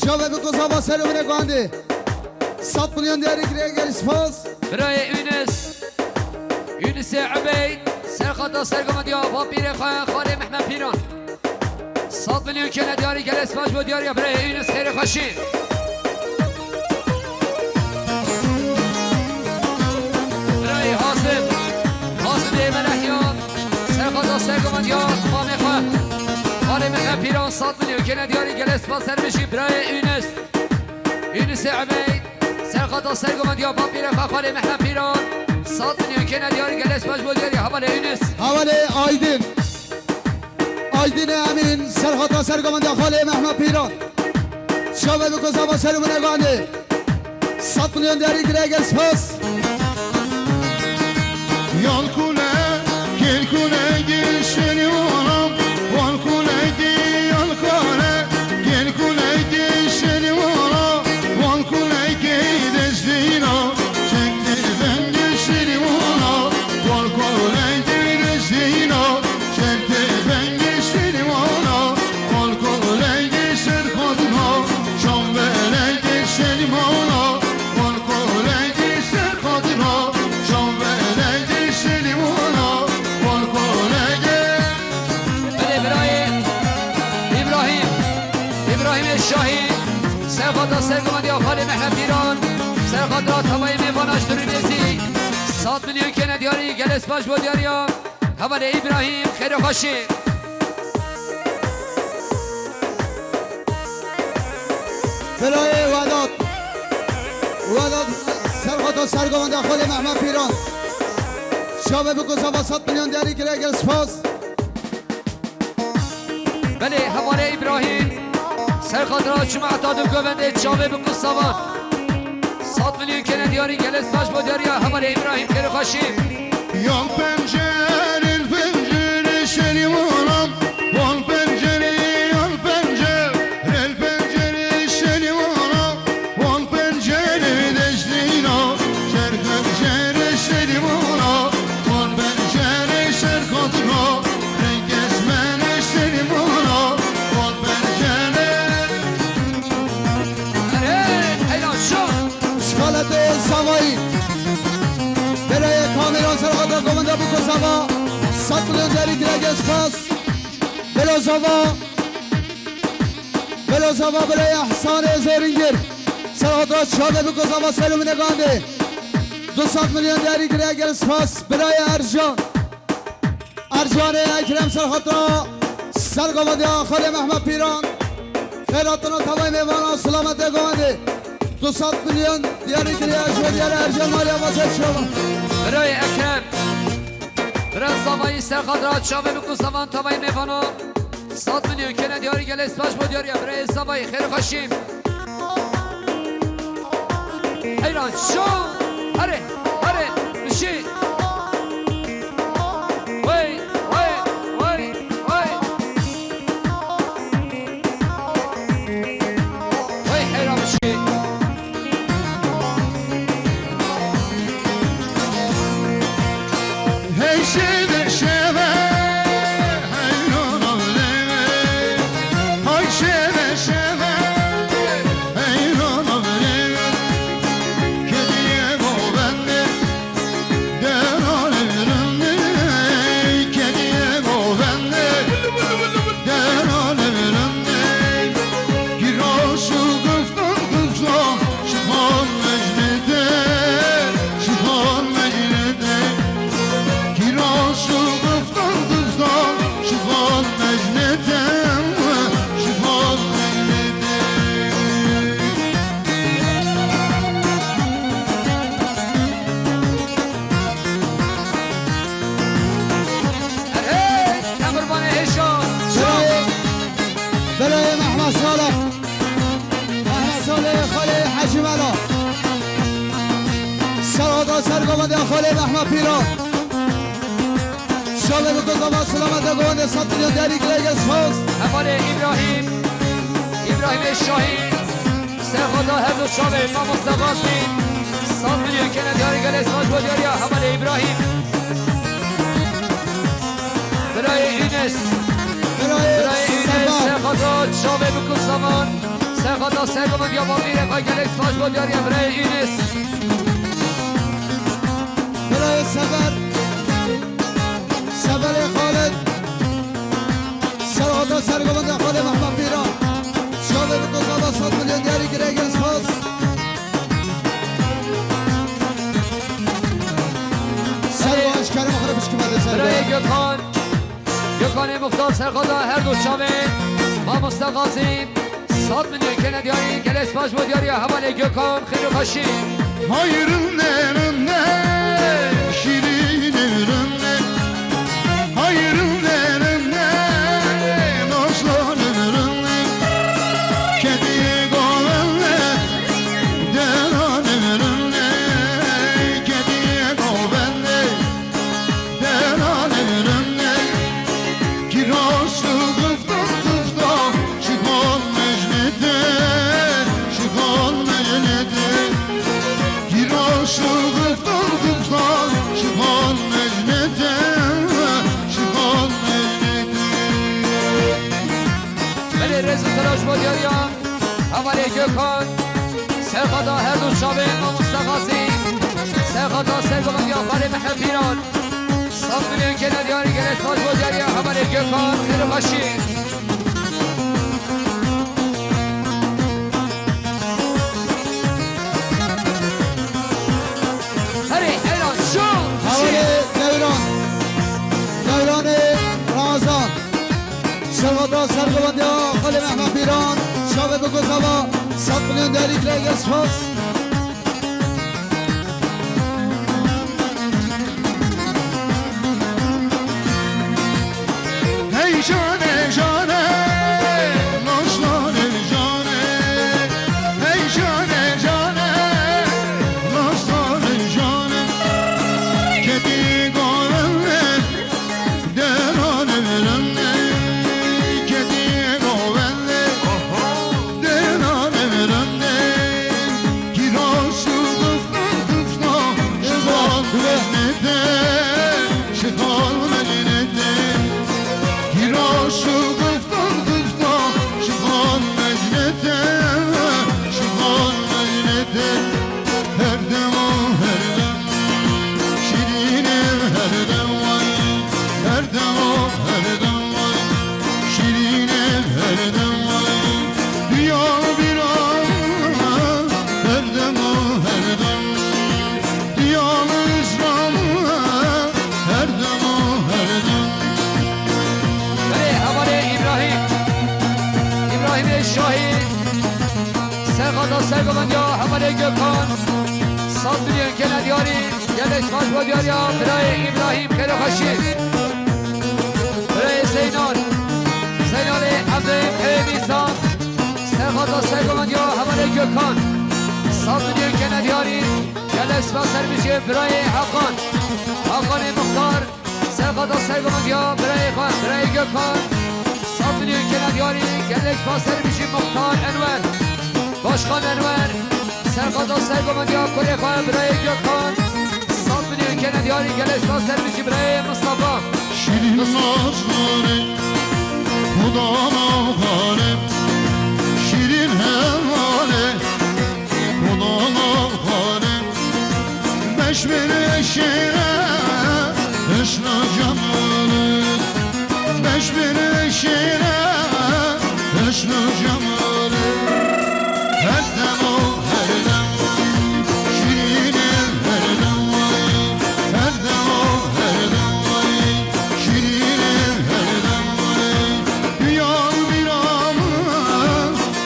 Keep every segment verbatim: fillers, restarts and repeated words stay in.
Çavê biko zava ser û binê guhandê. Sed milyon diyarî kiriye, gelî spas. Birayê Yunus. Yunusê Ubeyd. Serxata sergovendiya va pîrê xwe, xalê Mehmet Pîran. Sed milyon kene diyarî, gelê spas bo diyariya birayê Yunus, xêrê xweşî. Birayê Hasim. Hasim dê Melehya. Serxata sergovendiya mamê xwe. Xalê Mehmet Pîran, sed milyon kene diyarî, gelê spas, ser bijî birayê Yunus. Yunusê Ubeyd. Serxata sergovendiya bapîrê xwe, xalê Mehmet Pîran. Sed milyon kene diyarî, gelê spas bo diyariya hevalê Yunus. Hevalê Aydin. Aydin Emîn, serxata sergovendiya xalê Mehmet Pîran. Çavê biko zava ser û binê guhandê. Sed milyon diyarî kiriye, gelî spas. Yan kule, gel kule, gel şerî olam. Wan kule, gel yan kare, gel kule, gel şerî olam. Wan kule, gel destîna, çek te ben gel şerî olam. Wan kule, gel destîna, çek te ben gel şerî olam. Wan kule, gel ser xatina, şan bele gel şerî olam. Wan kule, gel ser xatina, şan bele gel şerî olam. Wan kule, gel Belê birayê Îbrahîm, Îbrahîmê Şahî, serxata sergovendiya xalê Mehmet Pîran, serxata tavayê mêvana ji Durûnêzî, sed milyon kene diyarî, gelê spas bo diyariya hevalê Îbrahîm, xêr û xweşî. Birayê Wedat, Wedat serxata sergovendiya xalê Mehmet Pîran. Çavê biko zava sed milyon diyarî kiriye, gelî spas. Belê, hevalê Îbrahîm, serxatira çima heta du govendê çavê biko zava. Sed milyon kene diyarî, gelê spas bo diyariya hevalê Îbrahîm, xêr û xweşî. Yan pencerê, pencerê şerî olam, wan pencerê, yan pencerê, pencerê şerî olam. Wan pencerê destîna, ser pencerê şerî olam, wan pencerê ser xatina, reng esmenê şerî olam, wan pencerê. Hey, hey, lan şu. Şkaletê zavayî. Bereye kamera serxata govenda biko zava. Sed milyon diyarî kiriye, gelê spas. Belo zava. Belo zava birayê Ehsanê Zêringir. Serxata çavê biko zava ser û binê guhandê. Du sed milyon diyarî kiriye, gelê spas birayê Ercan. Ercanê Ekrem serxata sergovendiya xalê Mehmet Pîran. Xêr hatina tavayê mêvana, silametê govendê. Du sed milyon diyarî kiriye, ji bo diyarê Ercan Maliya Vazer Çava. Birayê Ekrem. Bira zavayî serxatira çavê biko zavan tavayê mêvana. Sed milyon kene diyarî, gelê spas bo diyariya birayê zavayî, xêr û xweşî. Heyran şo. Here, here, bişî. Wey, wey, wey, wey. Wey, heyran bişî. Hey şeve şeve, heyran avleve. Hay şeve şeve, heyran avleve. Kediye govende, derane verende. Kediye govende, derane verende. Giroşu gıftan gıftan, şihan mecnete, şihan mecnete. Giroşu gıftan gıftan, şihan mecnete, şihan mecnete. Hey, hey, ya qurbanê hêşa. Belê, belê Mehmet Salih. Mehmet Salih, xalê Hecî Mela. Serhada sergovendê xalê Mehmet Pîran. Şalê biko zava silamete govendê sed milyon diyarî kire, gel spas. Hevalê Îbrahîm, Îbrahîmê Şahî. Serxweda her du çavê mamoste Gazî. Sed milyon kene diyarî, gelê spas bo diyariya hevalê Îbrahîm. Birayê Înes. Birayê Înes, serxweda çavê biko zavan. Serxata sergovendiya Bavîrê xwe gelek spas bo diyariya birayê Înis. Birayê Sever, Severê Xalid, serxata sergovendiya Xalê Mehmet Pîran. Çavê bi kozava sed milyon diyarî girê gel spas. Ser baş kerem xire pişkime de ser. Birayê Gökhan. Gökhanê Muxtar serxata her du çavê Mamoste Gazî, sed milyon kene diyarî, gelek spas bo diyariya hevalê Gökhan, xêr û xweşî. Hayrine rinde, şîrine rinde, hayrine rinde, dostane rinde, kediye govende, derane rinde, kediye govende. Delalê rinde, kiroş û gifta gifta, şixol mecnete, şixol mecnete. Kiroş û gifta gifta, şixol mecnete, şixol mecnete. Belê rêz û selaş bo diyariya. Hevalê Gökhan, serxata her du çavê Mamoste Gazî, serxata sergovendiya Xalê Mehmet Pîran. Sed milyon kene diyarî, gelek spas bo diyariya hevalê Gökhan, xêr û xweşî. Herê, eyran, şo, şî. Hevalê Dewran, Dewranê Ramazan. Serxata sergovendiya Xalê Mehmet Pîran, çavê bi kozava sed milyon diyarî girê gel spas. Hey canê canê, naşlanê canê. Hey canê canê, naşlanê canê. Kedi govende. Delalê rinde, kediye govende. Delalê rinde, kiroş û gifta gifta, şixol mecnete, şixol mecnete. Kiroş û gifta gifta, şixol mecnete, şixol mecnete. Her dem û her dem, şîrîn ev her dem vay. Her dem û her dem vay, şîrîn ev her dem vay. Diyal bîran, her dem û her dem, diyal îslam, her dem û her dem. Belê, hevalê Îbrahîm, Îbrahîmê Şahî, serxata sergovendiya hevalê Gökhan, sed milyon kene diyarî, gelek spas bo diyariya birayê Îbrahîm, xêr û xweşî. Birayê Zeynal, Zeynalê Evdeyim Hêmîsan, serxata sergovendiya hevalê Gökhan, sed milyon kene diyarî, gelek spas ser bijî birayê Hakan, Hakanê Muxtar, serxata sergovendiya birayê xwe, birayê Gökhan, sed milyon kene diyarî, gelek spas ser bijî Muxtar Enwer, Başkan Enwer, serxata sergovendiya kurê xwe, birayê Gökhan, sed milyon kene diyarî, gelek spas ser bijî birayê Mustafa. Şîrîn nazlane, Xuda navxane, şîrîn hevale, Xuda navxane. Beş bin şêre, hişna cemale. Beş bin şêre, hişna cemale. Her dem û her dem, şîrîn ev her dem vay. Her dem û her dem vay, şîrîn ev her dem vay. Diyal bîran,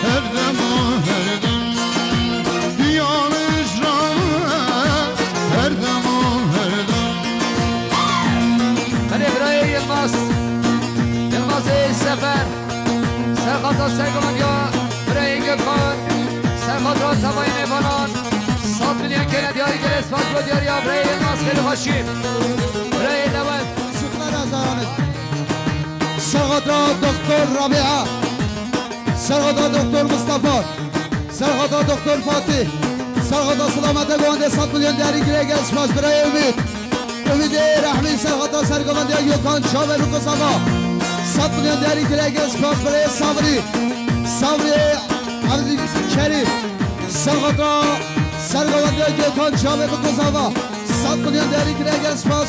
her dem û her dem, diyal îslam, her dem û her dem. Hadi birayê Yilmaz, Yilmazê Sefer. Serxata sergovendiya birayê Gökhan, serxata tevayê mêvanan, sed milyon kene diyarî, gelek spas bo diyariya birayê Yilmaz, xêr û xweşî. Birayê Lewent. Şikmera zaranê. Serxata Doktor Rabia, serxata Doktor Mustafa, serxata Doktor Fatih, serxata Silamete govendê sed milyon diyarî girê gel spas birayê Umîd. Ümîdê Rehmî serxata sergovendiya Gökhan çavê bi kozava. Sed milyon diyarî girê gel spas birayê Sabrî. Sabrî Abdülkerim, Serxata, Sergovendiya Gökhan, çavê bi kozava. Sed milyon derî kire, gel spas.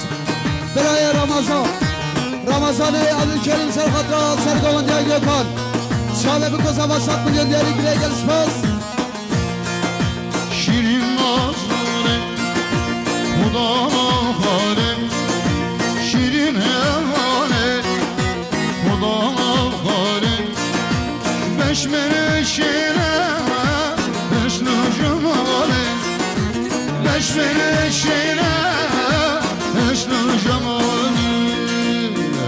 Birayê Ramazan. Ramazanê Abdülkerim, Serxata, Sergovendiya Gökhan. Çavê bi kozava, sed milyon derî kire, gel spas. Şîrîn nazane, xuda xare, şîrîn hevane, xuda xare. Beş menekşêne, beş nû cemale, beş menekşêne, beş nû cemale.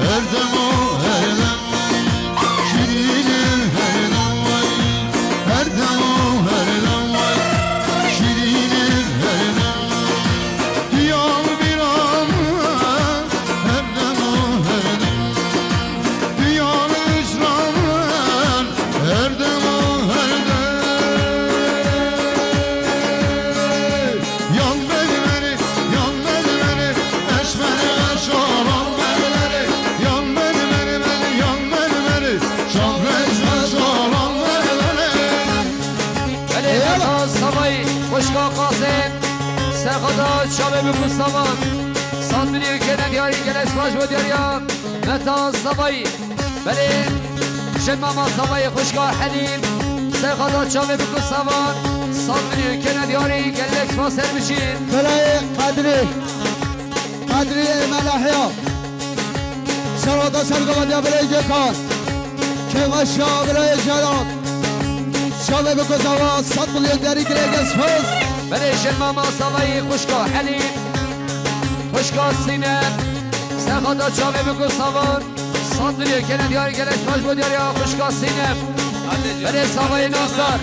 Her dem o, her dem. Şîrînim her dem vay, her dem o, her dem vay. Şîrînim her dem. Diyan bîra min, her dem o, her dem. Diyan hicra min, her dem o, her dem. Yan beri beri, yan beri beri, eşmeri eşaran beri beri. Yan beri beri beri, yan beri beri, şan reş eşaran beri beri. Belê, Eyvallah. Meta Savayî, xwişka Qasim, Serxata çavê bi ku savan. Sandinî kene diyarî, gelek spas bo diyariya Meta Savayî. Belê, jin mama Savayê xwişka Helîm, Serxata çavê bi ku savan, sandinî kene diyarî, gelek spas her biçîn. Birayê Qedrî, Qedrî Melahiya, Serxata Sergovendiya birayê Gökhan, Kêvaşa birayê Celal, çavê bi ku savan, sed milyon derî kire, gel spas. Belê, jin mama Savayê xwişka Helîm, xwişka Sîne, Serxata çavê bi ku savan. Sandinê kene diyarî, gelek spas bo diyariya xwişka Sînem. Belê Savayê Nasar.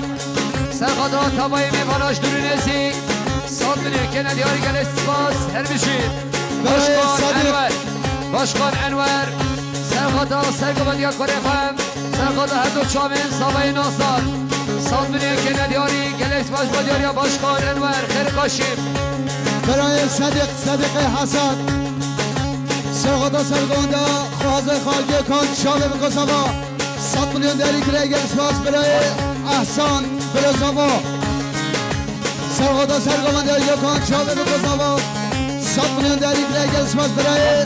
Serxata tavayê mêvana ji dûr û nêzî. Sandinê kene diyarî, gelek spas her biçî. Belê Başkan Sadiq. Enwer. Başkan Enwer. Serxata Sergovendiya kurê xwe. Serxata her du çavên Savayê Nasar. Sandinê kene diyarî, gelek spas bo diyariya Başkan Enwer. Xêr qaşî. Birayê Sadiq, Sadiqê Hesen. Serxata Sergovendiya Xwazê Xal Gökhan, çavê bi ku savan. Sed milyon derî kire, gel spas birayê Ehsan, bira zava. Serxata Sergovendiya Gökhan, çavê bi ku savan. Sed milyon derî kire, gel spas birayê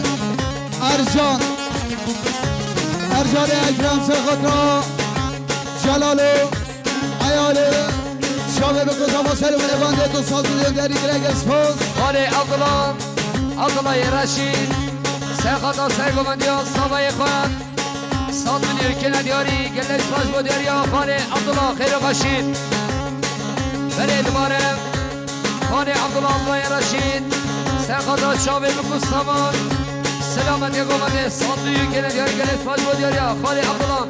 Ercan. Ercanê Ekrem, Serxata Celalo. Eyalê, çavê bi ku savan, ser û mêvan dê tu sed milyon derî kire, gel spas. Xalê Abdullah, Abdullahê Reşîd, Serxata Sergovendiya Savayê xwe. Sandinê kene diyarî, gelek spas bo diyariya Xalê Abdullah, xêr û xweşî. Belê dibare, Xalê Abdullah, Abdullahê Reşîd, Serxata çavê bi ku savan. Selametê govendê, sandinê kene diyarî, gelek spas bo diyariya Xalê Abdullah.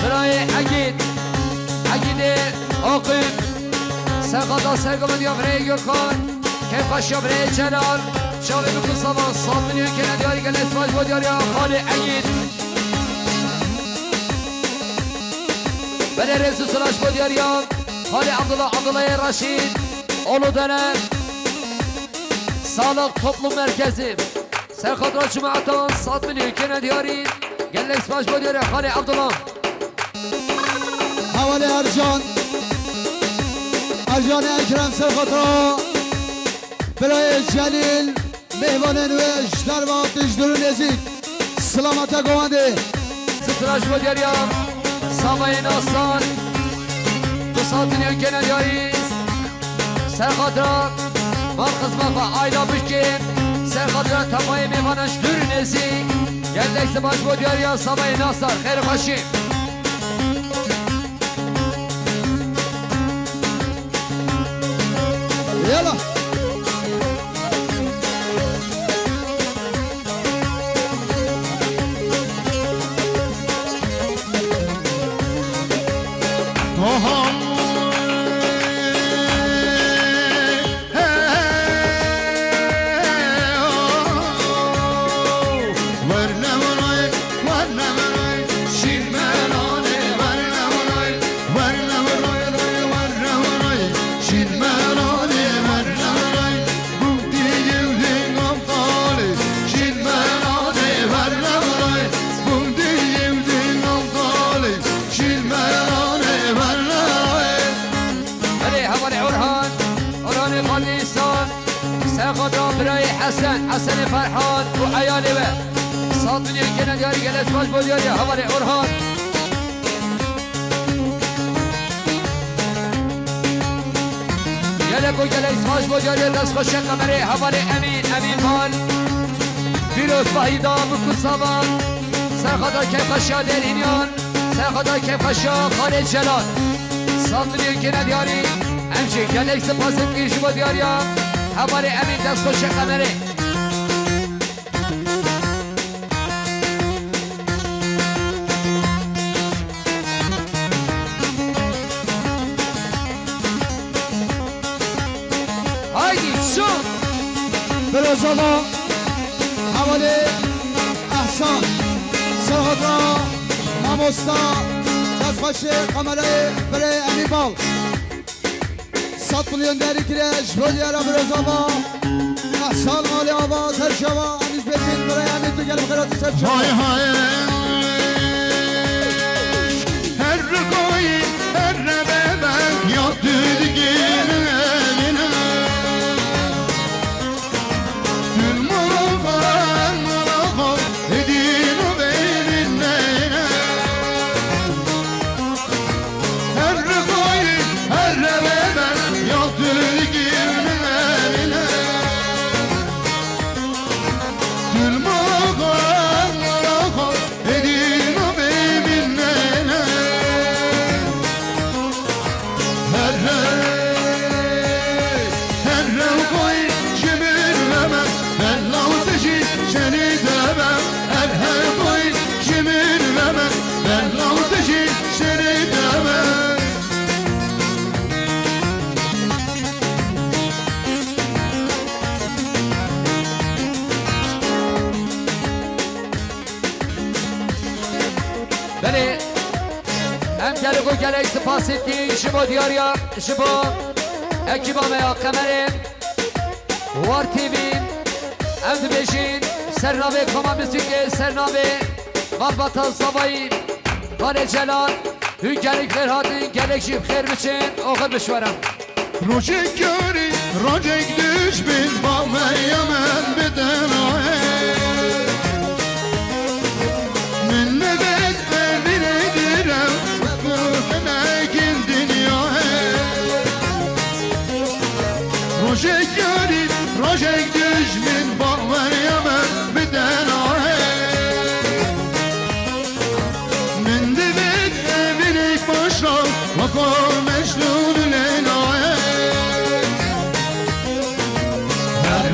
Birayê Egîd, Egîdê Aqib, Serxata Sergovendiya birayê Gökhan. Kêfxweşiya birayê Celal, çavê bi ku savan, sandinê kene diyarî, gelek spas bo diyariya Xalê Egîd. Belê rêz û silaş bo diyariya Xalê Abdullah, Abdullahê Reşîd, Oludere, Sağlık Toplum Merkezi. Serxata cemaetan, sandinê kene diyarî, gelek spas bo diyariya Xalê Abdullah. Hevalê Ercan, Ercanê Ekrem Serxata, birayê Celîl, mêvanên wê ji derve hatin, ji dûr û nêzîk. Silameta govendê. Sitra ji bo diyariya Savayê Nasar. Du sandinê kene diyarî. Serxatira mal xizma xwe ayda bişkê. Serxatira tevayê mêvana ji dûr û nêzîk. Gelek spas bo diyariya Savayê Nasar. Xêr û xweşî. Yala. Sen Hesenê Ferhan û eyalê we. Sed milyon kene diyarî, gelek spas bo diyariya hevalê Orhan. Gelek û gelek spas bo diyariya destxweşe Qemerê hevalê Emîn, Emîn Bal. Pîroz Vahîda Mukusavan. Serxada Keyfxweşiya Derîniyan. Serxada Keyfxweşiya Xalê Celal. Sed milyon kene diyarî. Em jî gelek spas dikin ji bo diyariya hevalê Emîn destxweşe Qemerê. Haydi, şut! Birozava, hevalê Ehsan, Serxada, mamosta, destxweşê Qemerê, birê Emîn Bal. Sed milyon derî kire ji bo diyara Birozava. Ehsan Alî Ava, Serçava, Enîs Betin, Birayê Emîn, tu gelek xêr hatî Serçava. Hay hay. Her koy, her rebe ben yaptı dikin evine. Tüm molokan, molokan, edin o beynine. Her koy, her rebe ben yaptı dikin evine. Tüm molokan, molokan, edin o beynine. Her, her, her rew koy ji min ve me, bella û tijî şenî de me. Her, her koy ji min ve me, bella û tijî şenî de me. Belê, em gelek û gelek spas dikin ji bo diyariya, ji bo ekîba me ya Qemerê, War T V, em dibêjin ser navê Koma Muzîkê, ser navê Malbata Zavayî, Xalê Celal, hûn gelek xêr hatin, gelek jî bi xêr biçin, oxir bişwerin. Rojek yarî, rojek dijmin, ba me ya min bidin aye. Min nivêt evînê direw, wek ku hinekin dinyayê. Rojek yarî, rojek dijmin, ba me ya min bidin aye. Min divêt evînê paşa, weko Mecnûn û Leylayê. Her,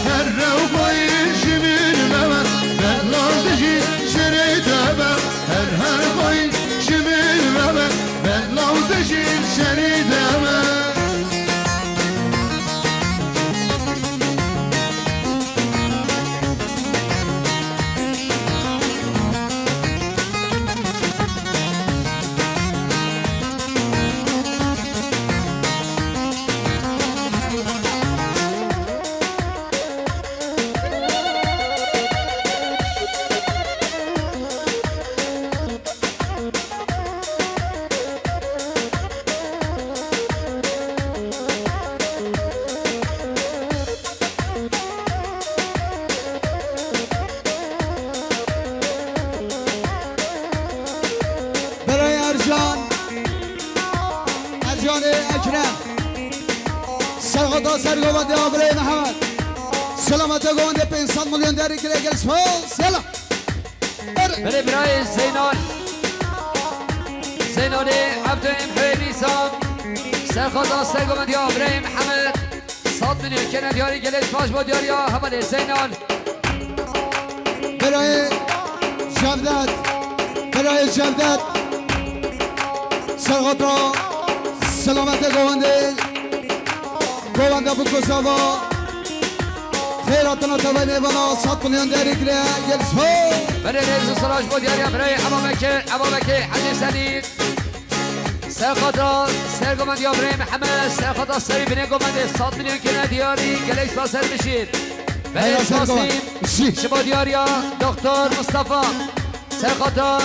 her rew koy ji min ve me, bella dijî şerê de be. Her, her koy ji min ve me, bella dijî şerê de be. Birayê Ercan, Ercanê Ekrem. Serxata ser govendê Abirê Mihemed. Selamete govendê pênc sed milyon derî kire gel spas. Selam. Belê birayê Zeynal. Zeynalê Evdê Hêrîsan. Serxata ser govendê Abirê Mihemed. Sed milyon kene diyarî, gelek spas bo diyariya hevalê Zeynal. Birayê Cevdet, birayê Cevdet. Serxata selamete govendê. Govenda bi kusava. Xêr hatina tevenê vana sed milyon derî kire. Gel spas. Belê rêz û selaş bo diyariya birayê Eba Bekir, Eba Bekir Hecî Sedî. Serxata ser govendê Abirê Mihemed, serxata serî binê govendê sed milyon kene diyarî, gelek spas ser bijîr. Belê spasî ji bo diyariya Doktor Mustafa. Serxata,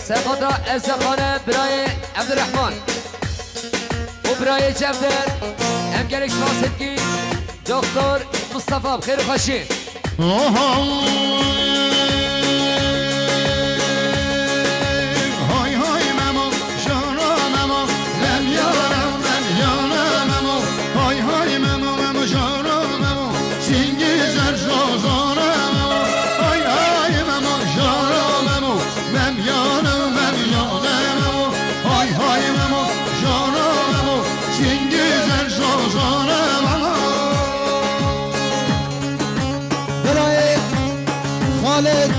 serxata Ezzexane birayê Evdirehman û birayê Cevdet. Em gelek spas dikin. Doktor Mustafa, bi xêr û xweşî. Hay hay Memo, jana Memo, lem yana, lem yana Memo. Hay hay Memo, Memo, jana Memo, singî zer jojana Memo. Hay hay Memo, jana Memo, lem yana, lem yana Memo. Hay hay Memo, jana Memo, singî zer jojana Memo. Birayê Xalid,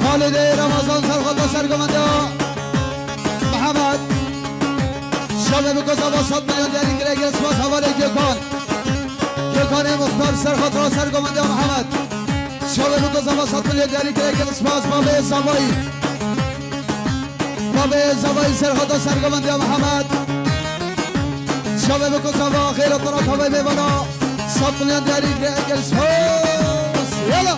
Xalidê Ramazan serxweta sergovendiya Mihemed. Şevê bi gozava sed milyon diyarî kire, gelî spas hevalê Gökhan. Gökhanê Muxtar serxweta sergovendiya Mihemed. Şevê bi gozava sed milyon diyarî kire, gelî spas bavê Zavayî. Bavê Zavayî serxweta sergovendiya Mihemed. Şevê bi gozava xêra tira tavê mêvana. Sed milyon diyarî kire, gelî spas. Yala.